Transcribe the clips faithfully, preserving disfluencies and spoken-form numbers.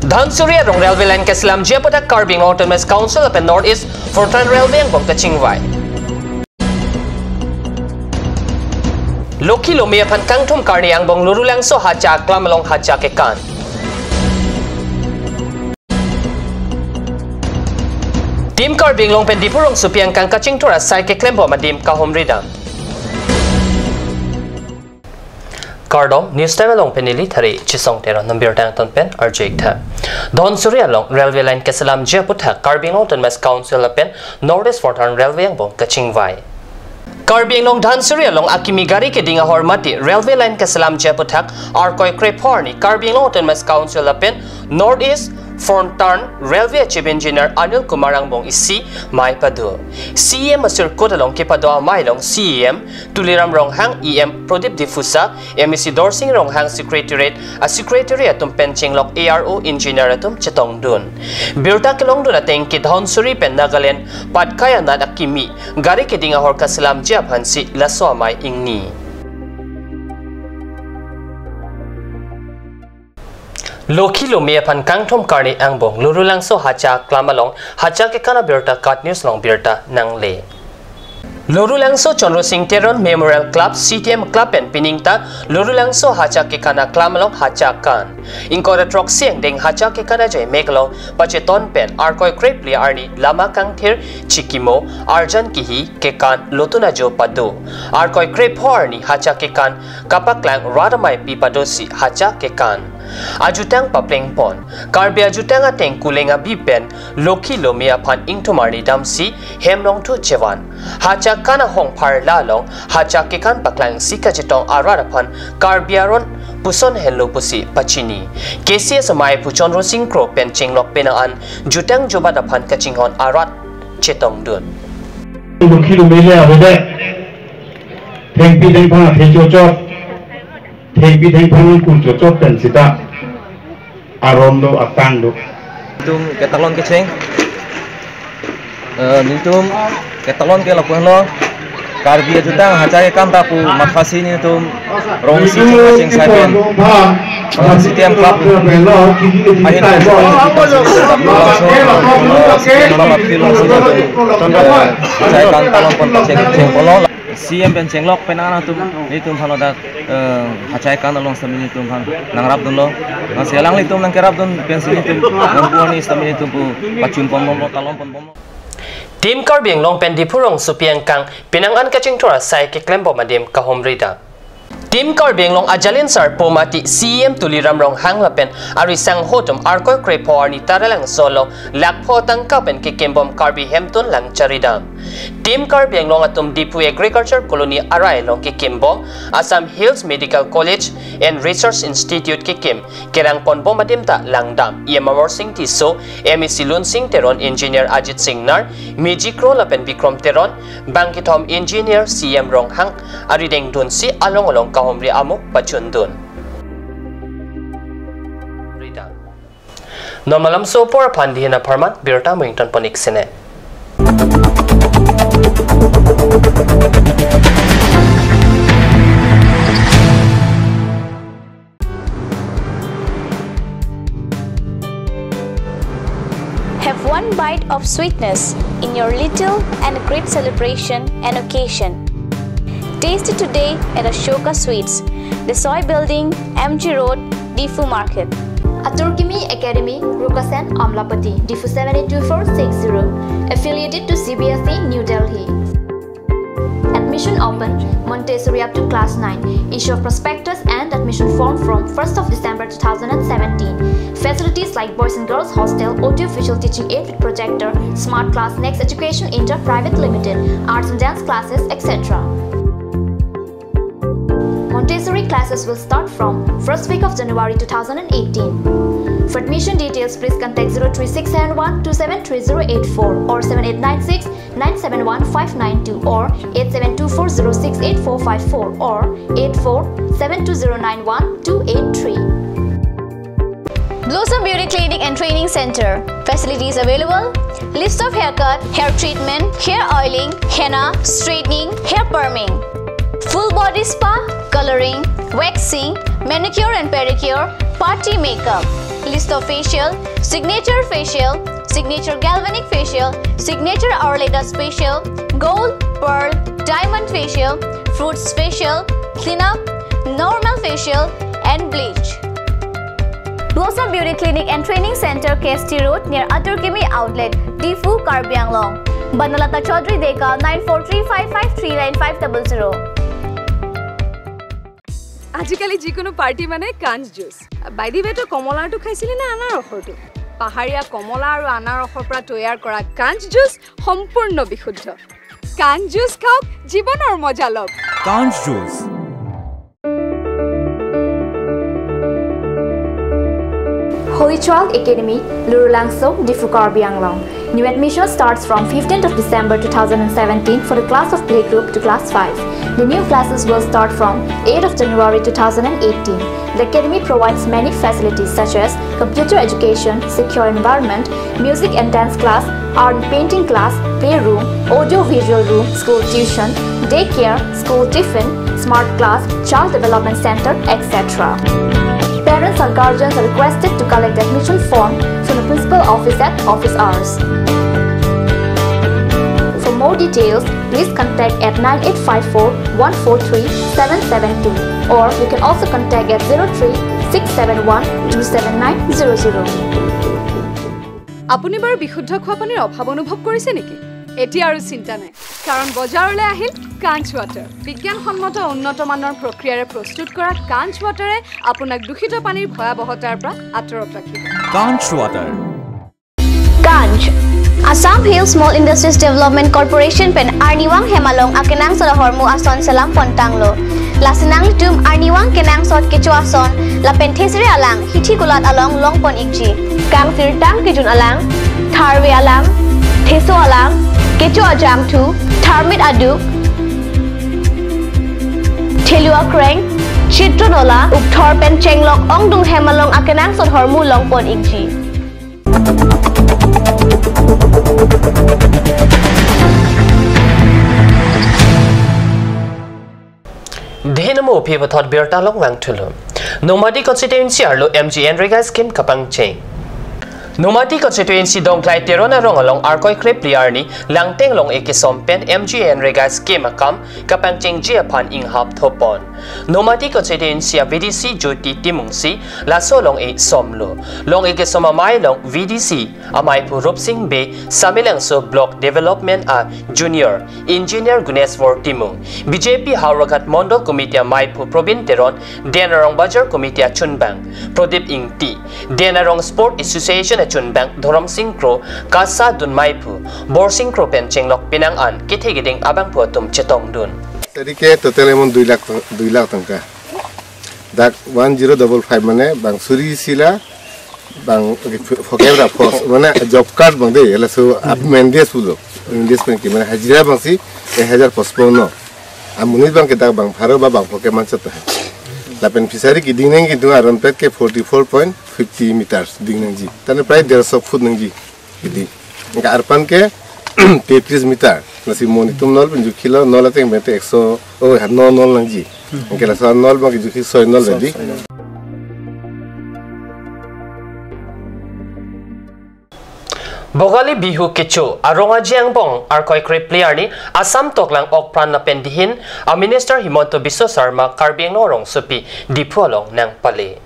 Dhansiri arong railway line kaselamji aphuthak Karbi Anglong Autonomous Council lapen North East Frontier Railway angbong kachingvai. Lokhi lome aphan kangthum karni angbong Lorulangso hacha aklam along hacha kekan. Team Karbi Anglong pen Diphu rongsopi angkang kachingthur asai keklembom adim kahumridam. Kardom, News Time along pen neli Thari Chisong Teron, nambirta angton pen arju-ik tha. Dhansiri along railway line kaselamji aphuthak Karbi Anglong Autonomous Council lapen North East Frontier Railway angbong kachingvai. Karbi Anglong Dhansiri along akimi gari keding ahormu mate railway line kaselamji aphuthak Arkoi krepho arni Karbi Anglong Autonomous Council lapen North East Frontier Railway Chief Engineer Anil Kumar angbong isi mei pado. C E M asirkut along kepado amei along C E M Tuliram Ronghang, E M Pradip Diphusa, M A C Dorsing Ronghang, Secretariat a Secretary atum pen chenglok A R O engineer atum chetongdun. Birta kelongdun ateng ke Dhansiri pen Nagaland Patkai anat akimi gari keding ahor kaselamji aphansi laso amei ingni. Lokhi lome aphan kangthum karni angbong Lorulangso hacha aklam along hacha kekan abirta KAT News along birta nangle. Lorulangso Chandra Singh Teron Memorial Club, C T M Club pen pining ta Lorulangso hacha kekan aklam along hacha kan. Ingkoi ra throksi angdeng hacha kekan ajai mek along pacheton pen Arkoi krephli arni lama kangthir, chikimo, arjan kihi, kekan lotun ajo pado. Arkoi krepho arni hacha kekan kapaklang rat amei pi padosi hacha kekan. Ajutang paplengpon. Karbi ajutang ateng kuleng abi pen lokhi lome aphan ingthum arni damsi hem longthu chevan. Hacha kan ahong pharla along hacha kekan paklangsi kachetong arat aphan Karbi aron puson henlo pusi pachini. K C S amei aphu Chandra Singh Kro pen chenglok penang an jutang jubat aphan kachinghon arat chetongdun. Lokhi lome le avedet. Thengpi thengphang athe chochot. Thengpi thengphang kung chochot pen sita aron do, atang do. Nelitum ketalon kecheng. Eh, nelitum ketalon ke lapuan lo. Karbi ajutang hacha kekan ta pu mathasi nelitum rongsi chingvai cheng sai pen, eh, C T M Club ahin pen, eh, C T M Club ahin pen, eh, hacha kekan talon pon cheng, cheng polo. C M pen chenglok penang atum, nelitum aphan lo dak, eh, hacha kekan along sitame nelitum aphan nangrapdunlo. Lasi alanglitum nangkerapdun pensi nelitum nangpu arni sitame nelitum pu pachun ponbomlo, talon ponbomlo. Team Karbi Anglong pen Diphu rongsopi angkang penang an kachingthur asai keklembom adim kahumridam. Team Karbi Anglong ajalin sarpo mati C E M Tuliram Ronghang lapen arisangho atum Arkoi krepho arni Taralangso along lakh pho tangka pen kekembom Karbi Hemtun Lang charidam. Team Karbi Anglong atum Diphu Agriculture Colony arai along kekembom Assam Hills Medical College and Research Institute kekim kerang ponbom adim ta langdam. E M Amarsing Tisso, M A C Lunsing Teron, Engineer Ajit Singnar, Meji Kro lapen Bikrom Teron, bangkethom engineer C M Ronghang arideng dunsi along along kahumri amo pachundun. Rida. Non malomso apor aphan dihina pharman birta mo ington pon-ik sene. Have one bite of sweetness in your little and great celebration and occasion. Taste it today at Ashoka Sweets, Desoi Building, M G Road, Diphu Market. Atur Kimi Academy, Rukasen, Amlapati, Diphu seven eight two four six zero. Affiliated to C B S E, New Delhi. Admission open, Montessori up to class nine. Issue of prospectus and admission form from first of December two thousand and seventeen. Facilities like boys and girls hostel, audio visual teaching aid with projector, smart class, Next Education India Private Limited, arts and dance classes, et cetera. Montessori classes will start from first week of January two thousand and eighteen. For admission details, please contact zero three six seven one two seven three zero eight four or seven eight nine six nine seven one five nine two or eight seven two four zero six eight four five four or eight four seven two zero nine one two eight three. Blossom Beauty Clinic and Training Center. Facilities available: lift off haircut, hair treatment, hair oiling, henna, straightening, hair perming, full body spa, coloring, waxing, manicure and pedicure, party makeup. Listo facial, signature facial, signature galvanic facial, signature Arleda facial, gold, pearl, diamond facial, fruits facial, cleanup, normal facial, and bleach. Blossom Beauty Clinic and Training Center, K S T Road, near Atur Kimi Outlet, Diphu, Karbi Anglong. Banalata Chaudhary Deka, nine four three five five three nine five double zero. আজিকালি যিকোনো পাৰ্টি মানে কাঞ্চ juice. By the ৱে, তো কমলাৰটো খাইছিলি নে আনাৰসৰটো? পাহাৰীয়া কমলা আৰু আনাৰসৰ পৰা তৈয়াৰ কৰা কাঞ্চ জুচ সম্পূৰ্ণ বিশুদ্ধ। কাঞ্চ জুচ খাওক, জীৱনৰ মজা লওক। Kanch Juice. Holy Child Academy, Lurulangso, Diphu, Karbi Anglong. New admission starts from fifteenth of December two thousand and seventeen for the class of playgroup to class five. The new classes will start from eighth of January two thousand and eighteen. The academy provides many facilities such as computer education, secure environment, music and dance class, art and painting class, playroom, audio visual room, school tuition, daycare, school tiffin, smart class, child development center, et cetera. Parents or guardians are requested to collect the admission form from the principal office at office hours. For more details, please contact at nine eight five four one four three seven seven two, or you can also contact at zero three six seven one two seven nine zero zero. আপুনি বাৰু বিশুদ্ধ খোৱা পানীৰ অভাৱ অনুভৱ কৰিছে নেকি? এতিয়া আৰু চিন্তা নাই, কাৰণ বজাৰলৈ আহিল কাঞ্চ ৱাটাৰ। বিজ্ঞানসন্মত উন্নত মানৰ প্ৰক্ৰিয়াৰে প্ৰস্তুত কৰা কাঞ্চ ৱাটাৰে আপোনাক দূষিত পানীৰ ভয়াৱহতাৰ পৰা আঁতৰত ৰাখিব। Kanch Water. Kanch. Assam Hill Small Industries Development Corporation pen arnivang hem along akenangsot ahormu ason selam pontanglo. Lasi nanglitum arnivang kenangsot kecho ason lapen thesere alang hithi kulat along longpon ikji. Kangsirtang kejun alang, tharve alang, theso alang, kecho ajangthu, tharmit aduk, thelu akreng, chitro nola, ukthor pen chenglok ongdung hem along akenangsot ahormu longpon ikji. Dei namo aphi puthot birta along vangthulo. Nomati constituency arlo MGNREGA scheme kapangcheng. Nomati constituency Dongklai Teron arong along Arkoi krepli arni Langteng Long-e kesom pen MGNREGA scheme akam kapangchengji aphan inghap thopon. Nomati constituency a VDC Jyoti Timung si laso Long-e somlo. Long-e kesom amei along VDC ameiphu Rupsing Bey, Samelangso Block Development a Junior Engineer Guneswar Timung, BJP Howraghat Mondol Committee ameiphu Probin Teron, Den Arong Bazar Committee achunbang Prodip Ingti, Den Arong Sport Association achunbang Dhorom Sing Kro, KASA adun meiphu Borsing Kro pen chenglok pinang an kethe keding abangphu atum chetongdun. Tadi ke total amount dui lakh tong-, dui lakh tangka. Dak one zero double five mane bang suri sila bang phoke ra post mane job card bang de, laso ap mendes pulo. English pen ki mane hajira bang si ek hajar post pono. Amonit bang ke dak bang pharo ba bang phoke manchot hai. Lapen fishery keding nangji aron pet ke forty four point fifty meters ding nangji. Tane prai derso foot nangji. Keding. Anke arpan ke tetris meter. Lasi mo netum nol pen jukhilo, nol ateng pen te ekso, oh, ha, nol, nol nangji. Anke laso nol bang kejukhi soi nol lagi. Bhogali Bihu kecho, arong aji angbong Arkoi krepli arni Assam toklang okpran lapen dihin a Minister Himanta Biswa Sarma Karbi Anglong rongsopi Diphu along nangpale.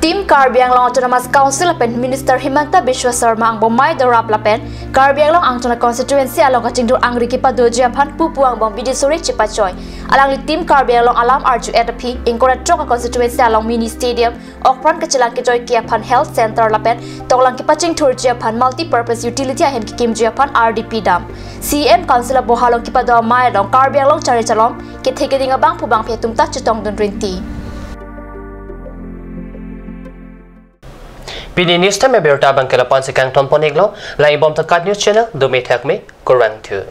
Team Karbi Anglong Autonomous Council lapen Minister Himanta Biswa Sarma angbong mei dorap lapen Karbi Anglong Angtona constituency along kachingthur angri kepadoji aphan pupu angbong bidi suri chepachoi. Alangli Team Karbi Anglong alam arju-et aphi ingkoi ra throk a constituency along mini stadium, okpran kachelang kejoike aphan health center lapen toklang kepachingthurji aphan multi-purpose utility ahem kekimji aphan ardi pidam. CEM Council aboha along kepado amei along Karbi Anglong chari chalom kethe keding abangphu bangphi atum ta chetongdun rinti. Pini news time abirta abang ke lapu-an si kangton pon-iklo, lang-ibom ta KAT News Channel, dome thakme, kurvangthu.